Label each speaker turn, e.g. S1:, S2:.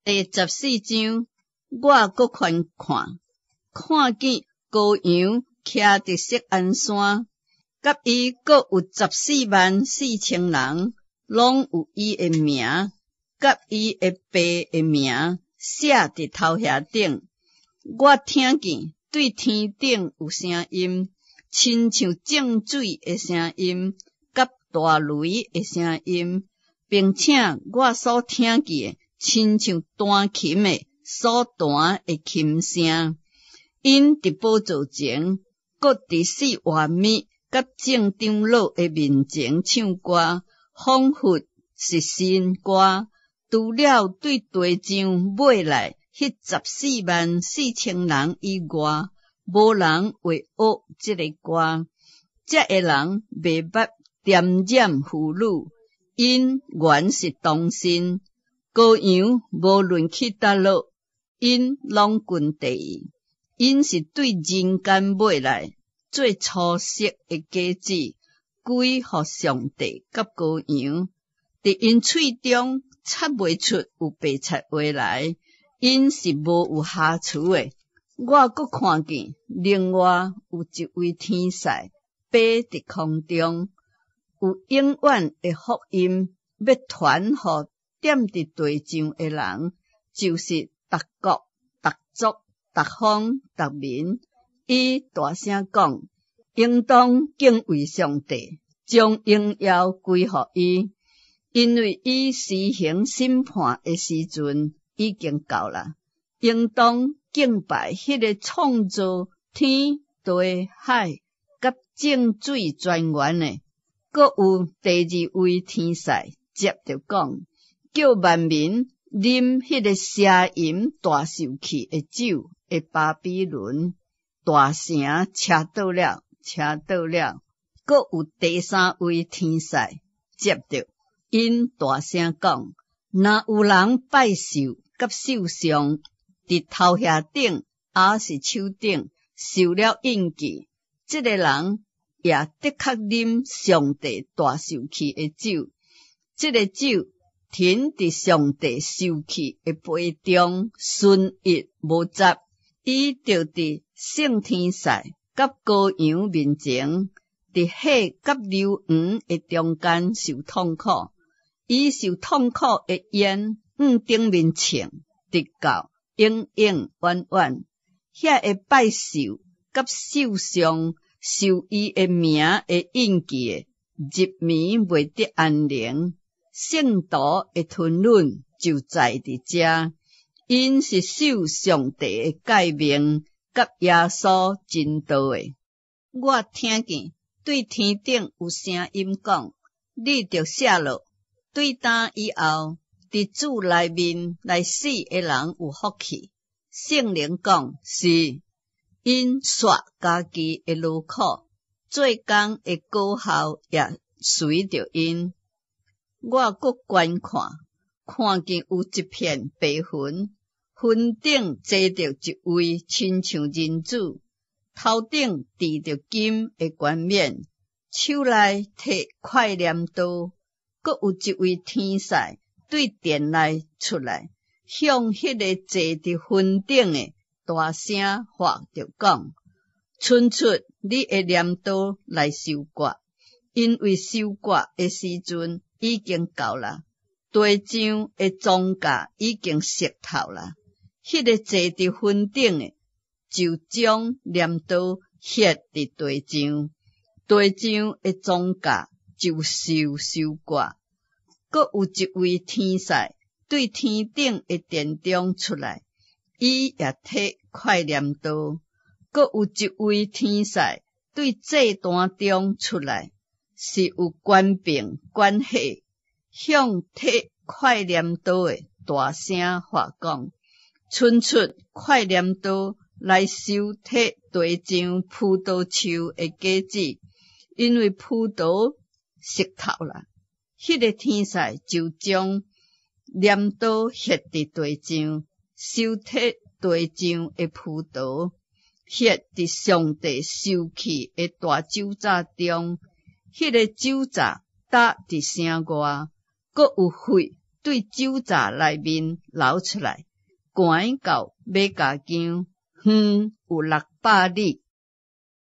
S1: 第14章，我閣觀看，看見羔羊徛佇錫安山，佮伊閣有144,000人，攏有伊的名，佮伊的爸的名寫佇頭額頂。我聽見對天頂有聲音，親像眾水的聲音，佮大雷的聲音，並且我所聽見的，親像彈琴的所彈的琴聲。𪜶佇寶座前，閣佇四活物佮眾長老的面前唱歌，彷彿是新歌。除了對地上買來彼144,000人以外，無人會學這个歌。這个人袂捌沾染婦女，𪜶原是童身。羔羊無論去佗落，𪜶攏跟綴伊。𪜶是對人間買來做初熟的果子，歸予上帝佮羔羊。佇𪜶喙中插袂出有白賊話來，𪜶是無有瑕疵的。我閣看見另外有一位天使飛佇空中，有永遠的福音欲傳予踮佇地上的人，就是逐國、逐族、逐方、逐民。伊大聲講：應當敬畏上帝，將榮耀歸予伊，因為伊施行審判的時陣已經到啦。應當敬拜彼个創造天地海佮眾水泉源的。閣有第二位天使接著講，叫萬民啉彼个邪淫大受氣的酒的巴比倫大城車倒了，車倒了。閣有第三位天使接著，𪜶大聲講：若有人拜獸佮獸像，佇頭額頂抑是手頂受了印記，這个人也的確啉上帝大受氣的酒。這个酒盛佇上帝受氣的杯中，純一無雜。伊就佇聖天使佮羔羊面前，佇火佮硫磺的中間受痛苦。伊受痛苦的煙向頂面衝，直到永永遠遠。遐个拜獸佮獸像受伊的名的印記的，入暝袂得安寧。聖徒的吞忍就在佇遮，𪜶是守上帝的誡命，佮耶穌真道的。我聽見對天頂有聲音講：你著寫落，對今以後，佇主內面來死的人有福氣。聖靈講是，𪜶煞家己的勞苦，做工的果效也隨著𪜶。我閣觀看，看見有一片白雲，雲頂坐著一位親像人子，頭頂戴著金的冠冕，手內提快鐮刀。閣有一位天使對殿內出來，向彼个坐佇雲頂的大聲喊著講：伸出你的鐮刀來收割，因為收割的時陣已經到啦，地上的莊稼已經熟透啦。彼个坐佇雲頂的就將鐮刀歇佇地上，地上的莊稼就受收割。閣有一位天使對天頂的殿中出來，伊也提快鐮刀。閣有一位天使對祭壇中出來，是有權柄管火，向提快鐮刀的大聲喊講：伸出快鐮刀來收提地上葡萄樹的果子，因為葡萄熟透啦。彼个天使就將鐮刀歇佇地上，收提地上的葡萄，歇佇上帝受氣的大酒醡中。彼个酒醡焦佇城外，閣有火對酒醡內面流出來，趕到瑪加疆，遠有600里。